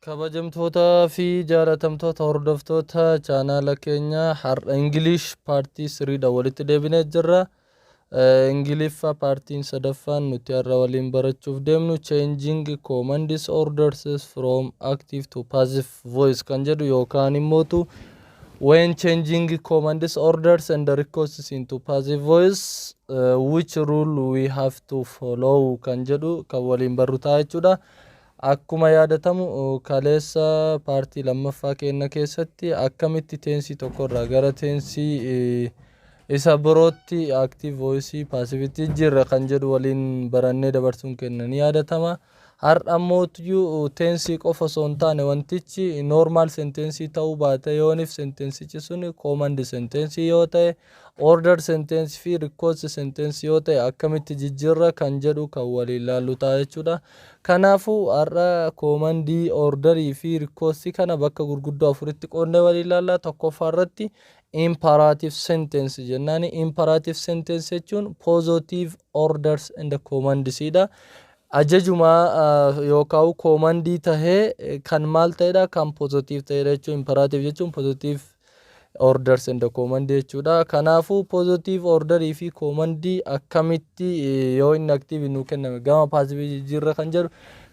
Kabajamtoota fi jaalatamtoota hordoftoota chaanaala keenyaa, har'a English part threedha walitti deebinee jirra. Ingiliffa partiin sadaffaan nuti har'a waliin barachuuf deemnu "Changing commands orders from active to passive voice" kan jedhu yookaan immootu "When changing commands, orders and requests into passive voice, which rule we have to follow" kan jedhu kan waliin barru ta'a jechuudha. Akkuma yaadatamu, kaleessa partii lammaffaa keenya keessatti akkamitti tenseii tokkorraa gara tenseii isa birootti, active voice passiveitti jijjiirra kan jedhu waliin barannee dabarsuun keenya ni yaadatama. Har'a ammootuyyuu tenseii qofa osoo hin taane, wantichi normal sentenceii ta'uu baate, yoonif sentenceichi sun command sentenceii yoo ta'e, order sentenceii fi request sentenceii yoo ta'e, akkamitti jijjiirra kan jedhu kan waliin laallu ta'a jechuudha. Kanaafuu har'a commandii, orderii fi requestii kana bakka gurguddoo afuritti qoodnee waliin laalla. Tokkoffaa irratti imperative sentence jennaani. Imperative sentence jechuun positive orders and commands dha. Ajajuma yookaan commandii tahee kan maal ta'edha? Kan positive ta'edha jechuun. Imperative jechuun positive orders and command jechuudha. Kanaafuu positive orderii fi commandii akkamitti yoo inni active nuu kenname gama passive jijjiirra kan jedhu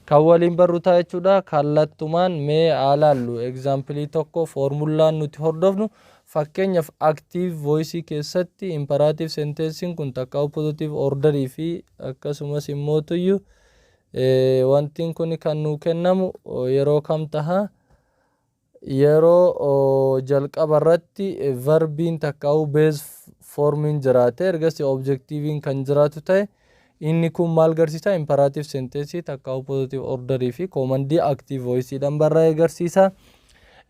kan waliin barru ta'a jechuudha. Kallattumaan mee haa laallu example tokko. Formulaan nuti hordofnu, fakkeenyaaf, active voice keessatti imperative sentenceiin kun takka positive orderii fi akkasumas immootuyyuu wantiin kun kan nuu kennamu yeroo kam taha? Yeroo jalqaba irratti verbiin takkaa'u base formiin jiraate, ergasii objectiviin kan jiraatu ta'e, inni kun maal garsiisa? Imperative sentenceii takkaa'u positive orderii fi commandii active voiceedhaan barraa'e agarsiisa.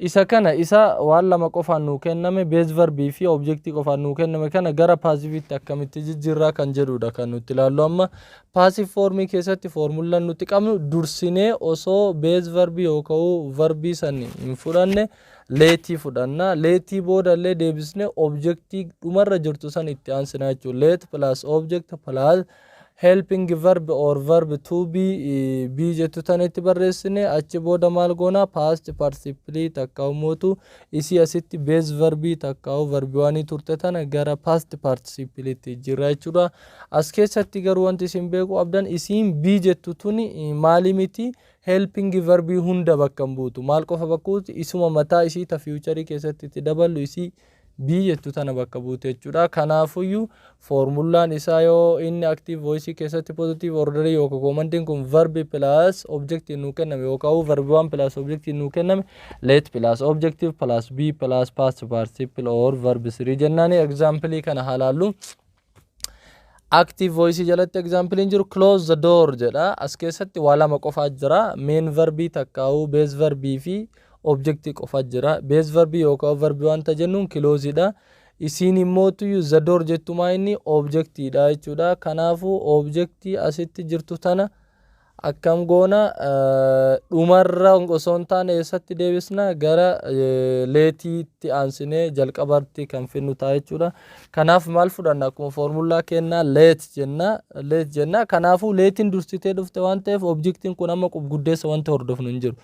Isa kana, isa waan lama qofaan nuu kenname, base verbii fi objectii qofaan nuu kenname kana gara passiveitti akkamitti jijjiirraa kan jedhudha kan nutti ilaallu amma. Passive formii keessatti formulaan nuti qabnu, dursinee osoo base verbii yookaan verbii san hin fudhanne letii fudhanna. Letii booda illee deebisnee objectii dhumarra jirtu san itti aansina jechuudha. Let plus object plus helping verb or verb to be, be jettu tan itti barreessine. Achi booda maal goona? Past participle takka ummootu isii asitti base verbii takka verbi waanii turte tana gara past participle itti jijjiirra jechuudha. As keessatti garuu wanti isin beekuu qabdan, isiin be jettu tuni maali miti, helping verbii hunda bakka hin buutu. Maal qofa bakka buuti? Isuma mataa isii ta future keessatti itti daballu, isii be jettu tana bakka buute jechuudha. Kanaafuyyuu formulaan isaa, yoo inni active voice keessatti positive orderii yookaan commandiin kun verb plus object nuu kenname yookaan verb one plus object nuu kenname, let plus objective plus be plus past participle or verb three jennaani. Example kana haa laallu. Active voice jalatti example jiru "Close the door" jedha. As keessatti waa lama qofaa jira. Main verbii takkaa'uu base verbii fi objectii qofa jira. Base verbii yookaan verbii wanta jennuun closeidha. Isiin immootu the door jettumaa inni objectiidha jechuudha. Kanaafuu objectii asitti jirtu tana akkam goona? Dhumarra osoo hin taane eessatti deebisna? Gara letiitti aansinee jalqabatti kan finnu ta'a jechuudha. Kanaaf maal fudhanna? Akkuma formulaa kennaa let jenna, let jenna. Kanaafuu letiin dursitee dhufte waan ta'eef, objectiin kun amma qubguddeessa wanti hordofnu hin jiru.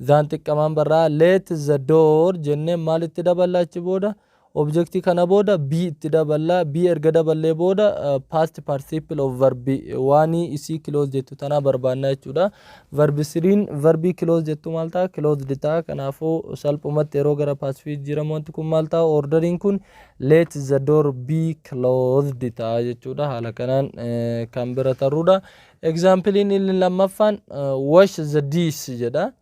Thaan xiqqamaan barraa. Let the door jennee maalitti daballa achi booda? Objectii kana booda be itti daballa. Be erga daballee booda past participle of verb waanii isii close jettu tanaa barbaanna jechuudha. Verb threen verbii close jettu maal ta'a? Closed ta'a. Kanaafuu salphumatti yeroo gara passive jijjiiramu wanti kun maal ta'a? Orderiin kun "Let the door be closed" ta'a jechuudha. Haala kanaan kan bira tarruudha. Exampleiin inni lammaffaan "Wash the dish" jedha.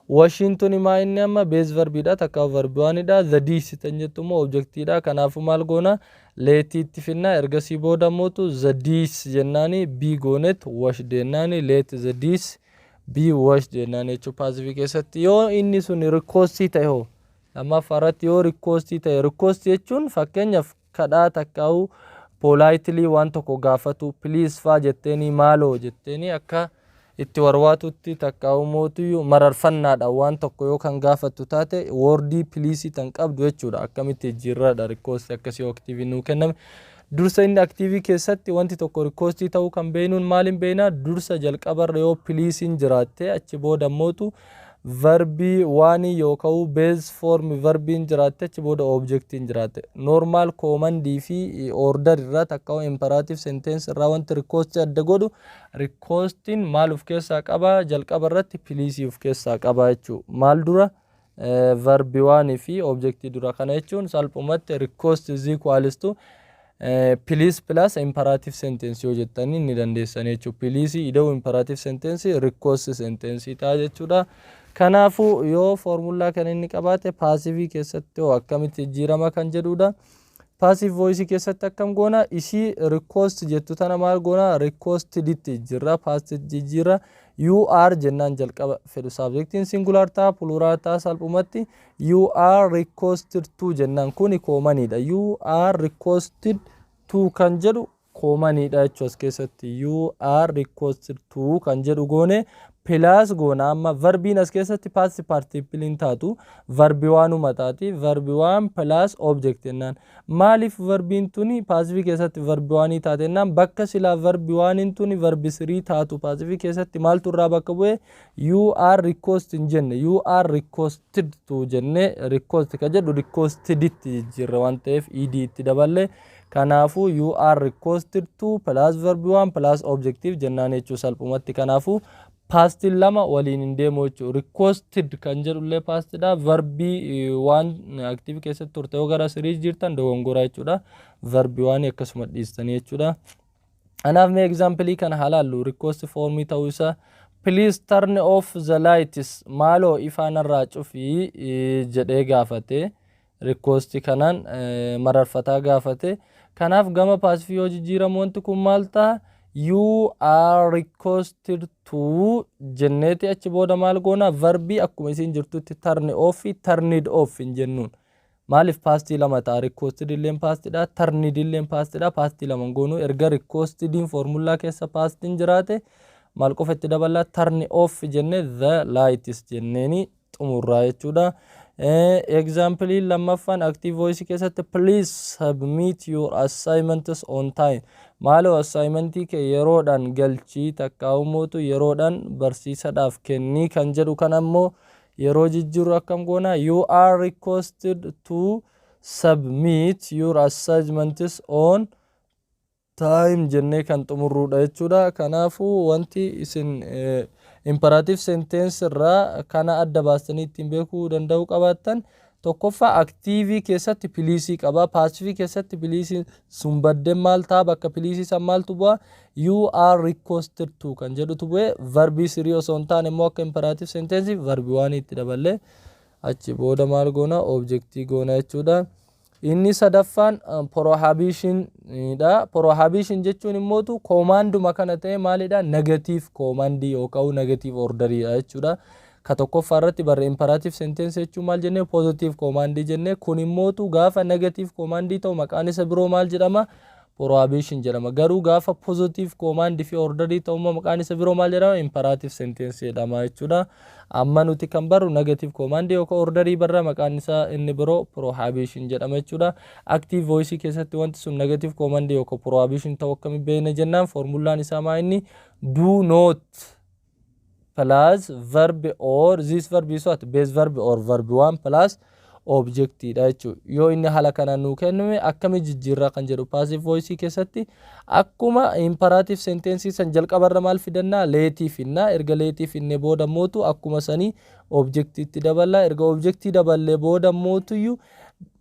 Washiin tuni maa inni amma base verbiidha takka verbi oneidha. The dish tan jettu immoo objectiidha. Kanaafuu maal goona? Letiitti finna. Ergasii booda mootu the dish jennaani, be goonet wash jennaani, "Let the dish be washed" jennaani jechuudha passive keessatti. Yoo inni sun requestii ta'e hoo? Lammaffaa irratti yoo requestii ta'e, requestii jechuun fakkeenyaaf kadhaa takkaa'u, politely waan tokko gaafatu, please faa jetteeni, maaloo jetteeni, akka itti warwaatutti takkaa'u mootuyyuu mararfannaadha waan tokko yoo kan gaafattu taate, wordii pleaseii tan qabdu jechuudha. Akkamitti jijjiirraadha requestii akkasii yoo active nuu kenname? Dursa inni active keessatti wanti tokko requestii ta'uu kan beeknuun maaliin beeknaa? Dursa jalqabarra yoo pleaseiin jiraatte, achi booda mootu Verb one yookaan base form verbiin jiraatte, achi booda objectiin jiraatte. Normal commandii fi order irraa takka imperative sentence irraa wanti request adda godhu, requestiin maal of keessaa qaba? Jalqaba irratti please of keessaa qaba jechuudha. Maal dura? Verb one fi objectii dura. Kana jechuun salphumatti request is equals to please plus imperative sentence yoo jettanii ni dandeessan jechuudha. Please ida'u imperative sentence request sentence ta'a jechuudha. Kanaafuu yoo foormulaa kan inni qabaate, passive keessatti hoo akkamitti jijjiirama kan jedhudha. Passive voice keessatti akkam goona? Ishii request jettu tana maal goona? Requesteditti jijjiirra, past jijjiirra. You are jennaan jalqaba fedhu subjectiin singular ta'a, plural ta'a. Salphumatti you are requested to jennaan. Kuni commandidha. You are requested to kan jedhu commandidha jechuudha. As keessatti you are requested to kan jedhu goone, plus goona. Amma verbiin as keessatti past participle taatu, verb oneuma taati. Verb one plus object jennaan. Maaliif verbiin tuni passive keessatti verb one taate jennaan, bakka silaa verb oneiin tuni verb three taatu, passive keessatti maaltu irraa bakka bu'e? You are request hin jenne, you are requested to jenne. Request ka jedhu requesteditti jijjiirra waan ta'eef ed itti daballe. Kanaafuu you are requested to plus verb one plus objective jennaan jechuu salphumatti. Kanaafuu pastiin lama waliin hin deemu jechuudha. Requested kan jedhullee pastidha. Verb one active keessatti turte yoo gara three jirtan dogongoraa jechuudha. Verb one akkasuma dhiistanii jechuudha. Kanaaf mee example kana haa laallu, request formii ta'uu isaa. Please turn off the lights, maaloo ifaan irraa cufii jedhee gaafate. Request kanaan mararfataa gaafate. Kanaaf gama passive yoo jijjiiramu wanti kun maal ta'a? You are requested to jenneeti, achi booda maal goona? Verbii akkuma isin jirtutti turn off, turned off hin jennuun. Maaliif pastii lama ta'a? Requested illeen pastidha, turned illeen pastidha. Pastii lama goonu. Erga requestediin foormulaa keessa pastiin jiraate, maal qofa itti daballaa? Turn off jenne, the lights jenneeni xumurraa jechuudha. Example lammaffaan active voice keessatti, please submit your assignments on time, maaloo assignmentii kee yeroodhaan galchii takkaa'umootu yeroodhaan barsiisadhaaf kennii kan jedhu. Kan ammoo yeroo jijjiirru akkam goona? You are requested to submit your assignments on time jennee kan xumurruudha jechuudha. Kanaafuu wanti isin imperative sentence irraa kana adda baastanii ittiin beekuu danda'uu qabaattan, tokkoffaa active keessatti please qaba. Passive keessatti please sun baddeen maal ta'a? Bakka please san maaltu bu'a? You are requested to kan jedhutu bu'e. Verb three osoo hin taane immoo akka imperative sentence verb one itti daballee, achi booda maal goona? Objectii goona jechuudha. Inni sadaffaan prohibitionidha. Prohibition jechuun immootu commanduma kana ta'e maalidha? Negative commandii yookaan negative orderiidha jechuudha. Ka tokkoffaa irratti barre imperative sentence jechuun maal jennee? Positive commandii jennee. Kun immootu gaafa negative commandii ta'u maqaan isa biroo maal jedhama? Prohibition jedhama. Garuu gaafa positive command fi orderii ta'u immoo maqaan isa biroo maal jedhama? Imperative sentence jedhama jechuudha. Amma nuti kan barru negative command yookaan orderii barra, maqaan isaa inni biroo prohibition jedhama jechuudha. Active voice keessatti wanti sun negative command yookaan prohibition ta'uu akkamitti beekna jennaan, formulaan isaa maa inni? Do not plus verb or this verb is what? Base verb or verb one plus objectiidha jechuudha. Yoo inni haala kanaan nuu kenname akkami jijjiirraa kan jedhu, passive voice keessatti akkuma imperative sentence san jalqabarra maal fidannaa? Let finnaa. Erga let finne booda mootu akkuma sanii objectiitti daballaa. Erga objectii daballee booda mootuyyuu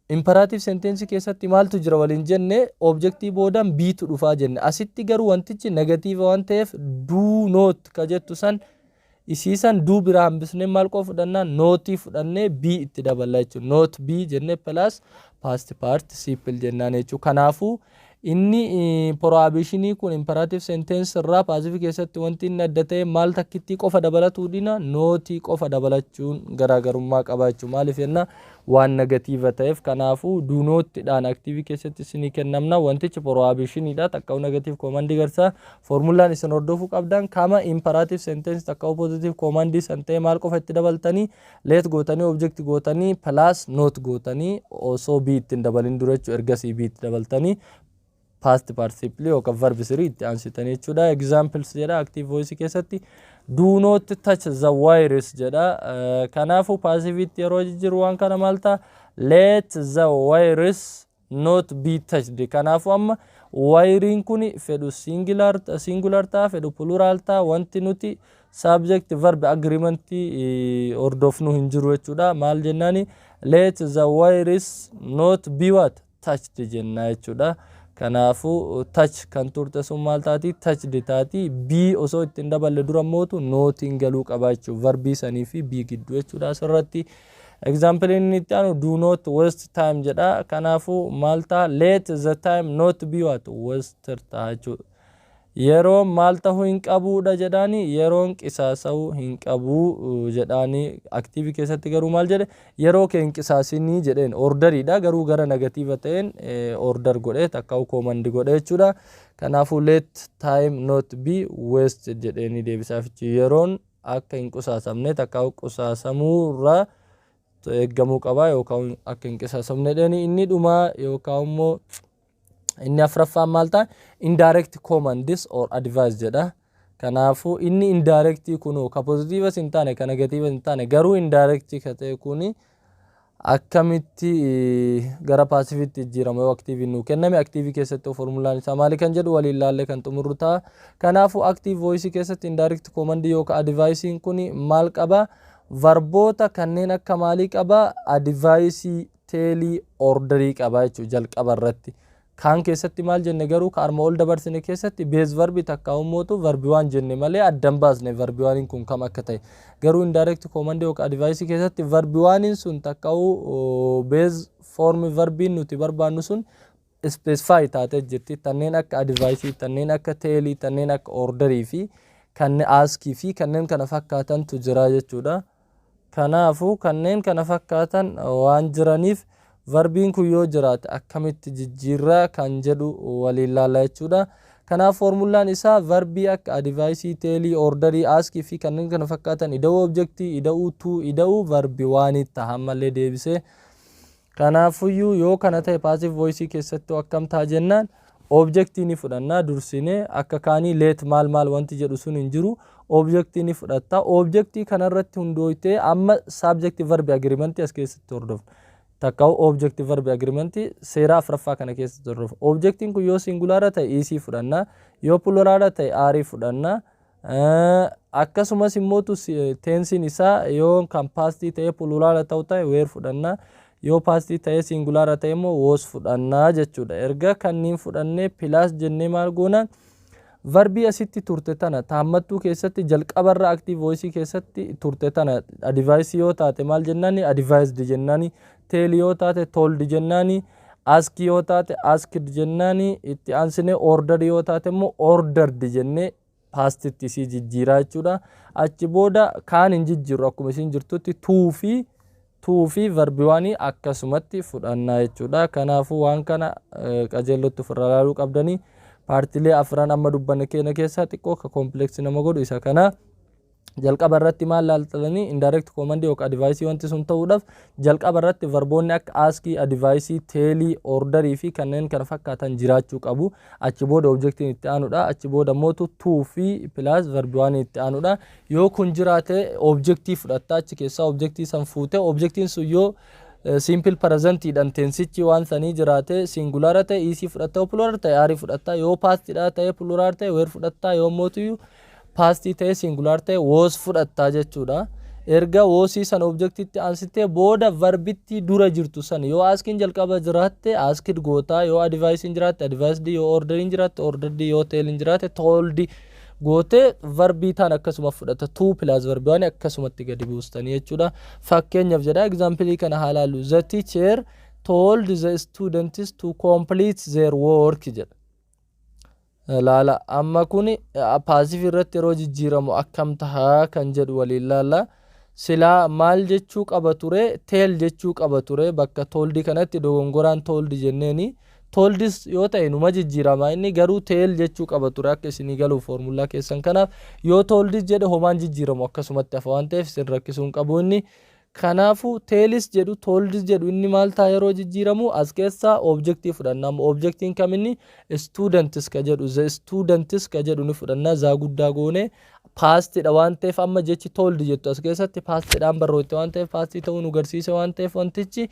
imperative sentence keessatti maaltu jira waliin jenne? Objectii boodaan betu dhufaa jenne. Asitti garuu wantichi negative waan ta'eef, do not ka jettu san isiisan do biraa hambisnee maal qofa fudhannaa? Not fudhannee be itti daballa jechuudha. Not be jennee plus past participle jennaan jechuudha. Kanaafuu inni prohibitionii kun imperative sentence irraa passive keessatti wanti inni adda ta'e maal? Takkittii qofa dabalatuu dhina, not qofa dabalachuun garaagarummaa qaba jechuudha. Maaliif jenna? Waan negative ta'eef. Kanaafuu do notidhaan active keessatti isinii kennamna, wantichi prohibitioniidha takka negative command garsaa. Foormulaan isin hordofuu qabdan kama imperative sentence takka positive command san ta'e maal qofa itti dabaltanii? Let gootanii, object gootanii, plus not gootanii, osoo be ittiin dabalin dura jechuudha. Ergasii be itti dabaltanii. Past participle yookaan verb 3 itti aansitanii jechuudha. Examples jedha. Active voice keessatti "Do not touch the wires" jedha. Kanaafuu passive yeroo jijjiiru waan kana maal ta'a? "Let the wires not be touched." Kanaafuu amma wireiin kun fedhu singular ta'a, fedhu plural ta'a, wanti nuti subject verb agreement hordofnu hin jiru jechuudha. Maal jennaani? "Let the wires not be" what? Touched jenna jechuudha. Kanaafuu touch kan turte sun maal taati? Touched taati. Be osoo ittiin daballe dura mootu notiin galuu qaba jechuudha. Verbii sanii fi be gidduu jechuudha asirratti. Example inni itti aanu "Do not waste time" jedha. Kanaafuu maal ta'a? "Let the time not be" what? Wasted ta'a jechuudha. Yeroo maal ta'uu hin qabuudha jedhaani? Yeroon qisaasa'uu hin qabuu jedhaani. Active keessatti garuu maal jedhe? Yeroo kee hin qisaasinii jedheen. Orderiidha, garuu gara negative ta'een order godhe, takka command godhe jechuudha. Kanaafuu "Let time not be wasted" jedheeni deebisaaf. Yeroon akka hin qisaasamne, takka qisaasamuurraa eeggamuu qaba yookaan akka hin qisaasamne jedheeni. Inni dhumaa yookaan immoo inni afuraffaan maal ta'a? Indirect commands or advice jedha. Kanaafuu inni indirect kunoo ka positive hin taane, ka negative hin taane, garuu indirect ka ta'e kuni akkamitti gara passiveitti jijjiirama yoo activeiin nuu kenname, active keessatti formulaan isaa maali kan jedhu waliin laallee kan xumurru ta'a. Kanaafuu active voice keessatti indirect command yookaan advicein kuni maal qaba? Verboota kanneen akka maalii qaba? Advice, tell, orderii qaba jechuudha jalqaba irratti. Kaan keessatti maal jenne garuu? Ka arma ol dabarsine keessatti base verbi takka ummootu verbi one jenne malee addan baasne verbi oneiin kun kam akka ta'e. Garuu indirect command yookaan advice keessatti verbi oneiin sun takka base form verbiin nuti barbaannu sun specify taatee jirti. Kanneen akka advice, kanneen akka tell, kanneen akka orderii fi kanneen askii fi kanneen kana fakkaatantu jira jechuudha. Kanaafuu kanneen kana fakkaatan waan jiraniif verbiin kun yoo jiraate akkamitti jijjiirraa kan jedhu waliin laalla jechuudha. Kanaaf foormulaan isaa verbii akka advice, tell, orderii, askii fi kanneen kana fakkaatan ida'uu objectii, ida'uu to, ida'uu verb oneitti ta'a ammallee deebisee. Kanaafuyyuu yoo kana ta'e passive voice keessatti akkam ta'a jennaan, objectii ni fudhannaa dursinee. Akka kaanii let maal maal wanti jedhu sun hin jiru. Objectii ni fudhatta. Objectii kanarratti hundooytee amma subject verb agreement as keessatti hordofna. Takka object verb agreement seera afuraffaa kana keessatti hordofna. Objectiin kun yoo singular ta'e is fudhanna, yoo plural ta'e are fudhanna. Akkasumas immoo tenseiin isaa yoo kan pastii ta'e plural ta'u ta'e were fudhanna. Yoo pastii ta'e singular ta'e immoo was fudhannaa jechuudha. Erga kanniin fudhannee plus jennee maal goona? Verbii asitti turte tana taammattuu keessatti jalqabarra active voice keessatti turte tana, advice yoo taate maal jennaani? Advised jennaani. Tell yoo taate told jennaani. Ask yoo taate asked jennaani. Itti aansine order yoo taate immoo ordered jennee pastitti isii jijjiiraa jechuudha. Achi booda kaan hin jijjiirru, akkuma isiin jirtutti to fi verb one akkasumatti fudhannaa jechuudha. Kanaafuu waan kana qajeellotti ofirra ilaaluu qabdanii. Partiilee afran amma dubbanne keenya keessaa xiqqoo ka complex nama godhu isa kana. Jalqaba irratti maal laaltanii? Indirect command yookaan advice wanti sun ta'uudhaaf jalqaba irratti verboonni akka askii, advice, tell, orderii fi kanneen kana fakkaatan jiraachuu qabu. Achi booda objectiin itti aanudha. Achi booda mootu to fi plus verb one itti aanudha. Yoo kun jiraate objectii fudhatta. Achi keessaa objectii san fuute, objectiin sun yoo simple presentiidhaan tensichi waan sanii jiraate singular ta'e is fudhatta, yoo plural ta'e are fudhatta, yoo pastiidha ta'e plural ta'e were fudhatta, yoo mootuyyuu pastii ta'e singular ta'e was fudhatta jechuudha. Erga wasii sana objectitti aansitee booda verbitti dura jirtu san, yoo askiin jalqaba jiraatte asked gootaa, yoo adviceiin jiraatte advised, yoo orderiin jiraatte ordered, yoo telliin jiraate told gootee verbii taan akkasuma fudhata, to plus verb one akkasumatti gadi buustanii jechuudha. Fakkeenyaaf jedha, example kana haa ilaallu. "The teacher told the students to complete their work" jedha. Laala, amma kun passive irratti yeroo jijjiiramu akkam tahaa kan jedhu waliin laalla. Silaa maal jechuu qaba ture? Tell jechuu qaba ture. Bakka told kanatti dogongoraan told jenneeni. Toldis yoo ta'e numa jijjiirama inni, garuu tell jechuu qaba ture akka isinii galuuf foormulaa keessan. Kanaaf yoo toldis jedhe homaan jijjiiramu, akkasumatti hafa waan ta'eef isin rakkisuu hin qabu inni. Kanaafuu tells jedhu, told jedhu, inni maal ta'a yeroo jijjiiramu? As keessaa objectii fudhanna. Amma objectiin kaminni? Students ka jedhu, the students ka jedhu ni fudhanna. The guddaa goone, pastidha waan ta'eef. Amma jechi told jettu as keessatti pastidhaan barreeffte waan ta'eef, pastii ta'uu nu garsiise waan ta'eef wantichi.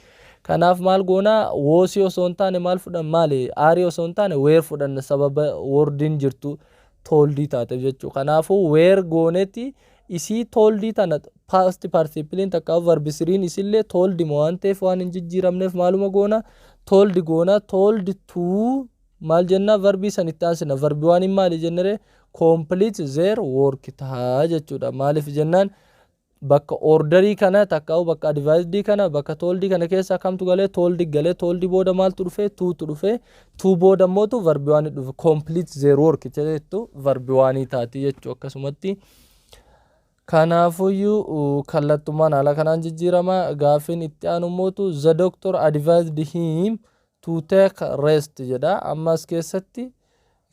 Kanaaf maal goona? Wasii osoo hin taane maal fudhan? Maali, areii osoo hin taane were fudhanna, sababa wordiin jirtu toldii taateef jechuudha. Kanaafuu were goonetti isii toldii tana, past participleiin takka verb threen isillee told waan ta'eef, waan hin jijjiiramneef maaluma goona? Told goona. Told to maal jenna? Verbii san itti aansina. Verbii waan hin maali jennere? Complete their work ta'a jechuudha. Maaliif jennaan, bakka orderii kana takka bakka advisedii kana, bakka toldii kana keessa kamtu galee? Told galee. Told booda maaltu dhufe? Totu dhufe. To booda immootu verb one dhufe. Complete their work jettu verb oneii taati jechuu akkasumatti. Kanaafuyyuu kallattumaan haala kanaan jijjiirama. Gaaffiin itti aanu immootu "The doctor advised him to take rest" jedha. Ammas keessatti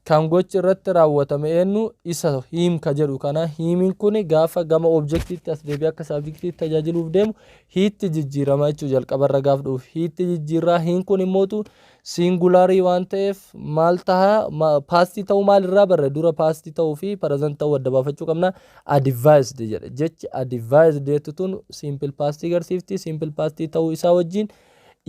kan gochi irratti raawwatame eenyu? Isa, him ka jedhu kana. Himiin kun gaafa gama objectiitti as deebi'ee akka subjectiitti tajaajiluuf deemu hetti jijjiirama jechuu. Jalqabarra gaaf dhuuf hetti jijjiirraa. Hein kun immootu singularii waan ta'eef maal taha? Pastii ta'uu maalirraa barre? Dura pastii ta'uu fi present ta'uu adda baafachuu qabna. Advised jedha. Jechi advised jettu tun simple pastii garsiifti. Simple pastii ta'uu isaa wajjin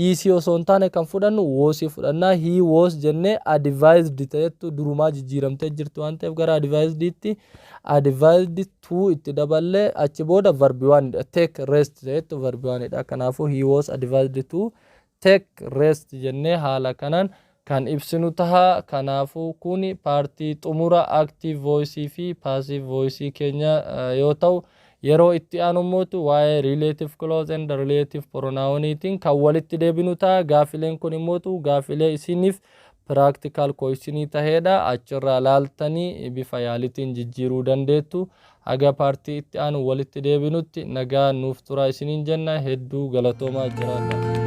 isii osoo hin taane kan fudhannu wasii fudhannaa. He was jennee, advised ta'ettu durumaa jijjiiramtee jirti waan ta'eef, gara adviseditti advised to itti daballee, achi booda verb oneidha. Take rest ta'ettu verb oneidha. Kanaafuu "He was advised to take rest" jennee haala kanaan kan ibsinu taha. Kanaafuu kuni partii xumura active voice fi passive voice keenya yoo ta'u, yeroo itti aanu immoo waa'ee relative clause and relative pronouniitiin kan walitti deebinu ta'a. Gaafileen kun immootu gaafilee isiniif practical questionii taheedha. Achirraa laaltanii bifa yaalitiin jijjiiruu dandeettu. Haga partii itti aanu walitti deebinutti nagaa nuuf turaa isiniin jenna. Hedduu galatoomaa, jiraadha.